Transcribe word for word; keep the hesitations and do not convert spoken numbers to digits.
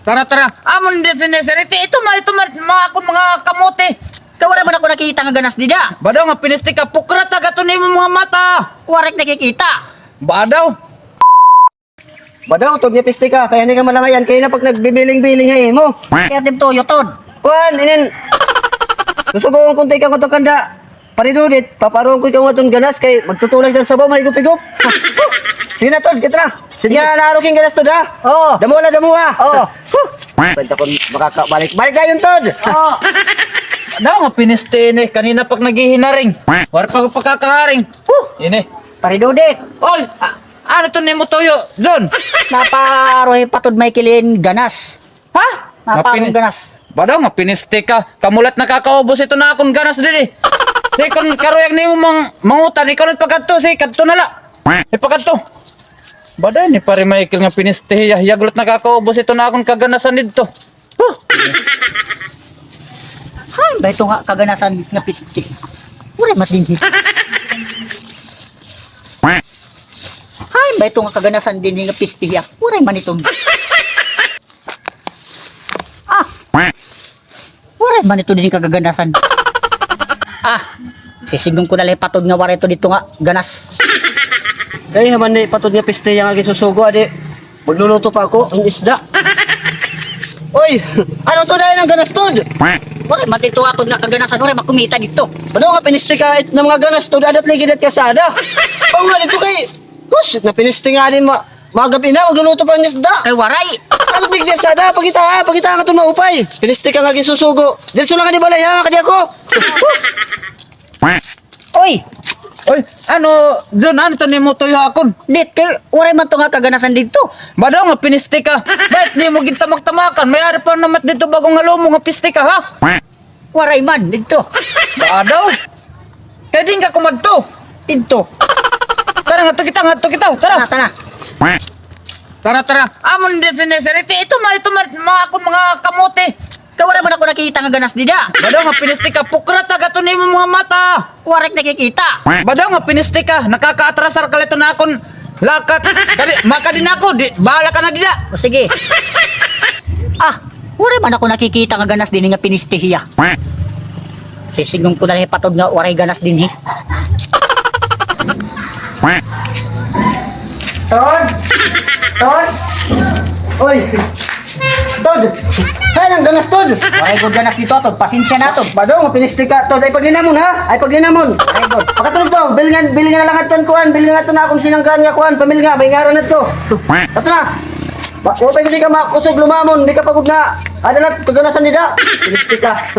Tara, tara. Amon didi sini, sir. Ito, ito man, ito man, mga akon mga kamote. Kay waray man ako nakita nga ganas dida. Badaw nga pinistik ka, pukrat ka ato nimo mga mata. Waray nakikita. Badaw. Badaw, tod nga pisti ka, kay hani ka malangayan, kay na pag nagbibiling-biling ha imo. Kay didto, yutod. Kuan, inin. Susugoon ko tika ko to kanda. Pare Dudit, paparoon ko ikaw nga ton ganas kay magtutulak ng sabaw, mahigop-higop. Sige na, tod, katra. Sige, naaro king ganas, tod, ha? Oo. Damo na, damo, ha? Oo. Huh. Pwede ko makakabalik. Balik na yun, tod. Oo. Daw nga pinisti ini, kanina pag naghihinaring. War pa ko pagkakaharing. Huh. Ini. Pare Dudit. Oy, a-, ano to nimo tuyo, John? Naparoy pa tod Michael in ganas. Ha? Naparo ganas. Badaw nga pinisti ka. Kamulat nakakaubos ito na akon ganas didi. Di kon karuyag nimo mang-, mangutan, ikaw na pagkadto, si kadto na la. Ipakadto. Badaw ni Pare Michael nga pinisti hiya, hiya gulat nakakaubos ito na akon kaganasan didto. Huh! Hain ba ito nga kaganasan nga pisti? Waray man dinhi. Hain ba ito nga kaganasan dinhi nga pisti hiya? Waray man ito. Ah! Waray man ito dinhi kaganasan. Ah! Sisigong ko na la hi Patod nga waray ito didto nga ganas. Kay haman ni Patod nga pisti hiya nga gisusugo, adi. Magluluto pa ako hin isda. Oy, ano to dahil ang ganas, tod? Waray man ito, tod, nga kaganasan, waray makumita didto. Ano nga pinisti ka it-, ng mga ganas, tod, adat lagi dat kasada. Pangwa didto kay, hus, na pinisti nga din ma-, mga gabi na, magluluto pa hin isda. Kay waray. Adat lagi dat kasada, pakita, ha, pakita nga ito maupay. Pinisti ka nga gisusugo. Diretso lang ka di balay, ha, kadi ako. Oy! Oy, ano, John, ano to nimo tuyo akon? Dit, kay waray man to nga kaganasan didto. Badaw nga pinisti ka. Bakit di mo gintamak-tamakan? May ari pa naman didto bago nga lumo nga pisti ka, ha? Waray man didto. Badaw. Kay din ka kumadto. Didto. Tara, ngadto kita, ngadto kita. Tara. Tara, tara. Tara, tara. Amon din sinisiriti. Ito ma, ito ma, mga akon mga kamote. Kay wala man ako nakita nga ganas dida. Badaw nga pinistik ka, pukrat ka, gato nimo mga mata. Waray nakikita. Badaw nga pinistik ka, nakakaatrasar ka la ito na akon lakat. Dali, makadi na ako, di, bahala ka na dida. O sige. Ah, waray man ako nakikita nga ganas dinhi nga pinisti hiya. Sisigong ko na la hi Patod nga waray ganas dinhi. Tod! Tod! Oy! Tod! Hain an ganas, Tod? Waray gud ganas didto, Tod. Pasensya na, Tod. Badaw nga pinistik ka, Tod. Ay paglinamon, ha? Ay paglinamon. Waray gud. Pakatulog to. Bilingan, bilingan na lang adto an kuan. Bilingan adto na akon sinangkaan nga kuan. Pamilya, may ngaran adto. Adto na. Wa-, wa pa gud ka makusog lumamon. Di ka pa gud na. Ada na, kaganasan dida. Pinistik ka.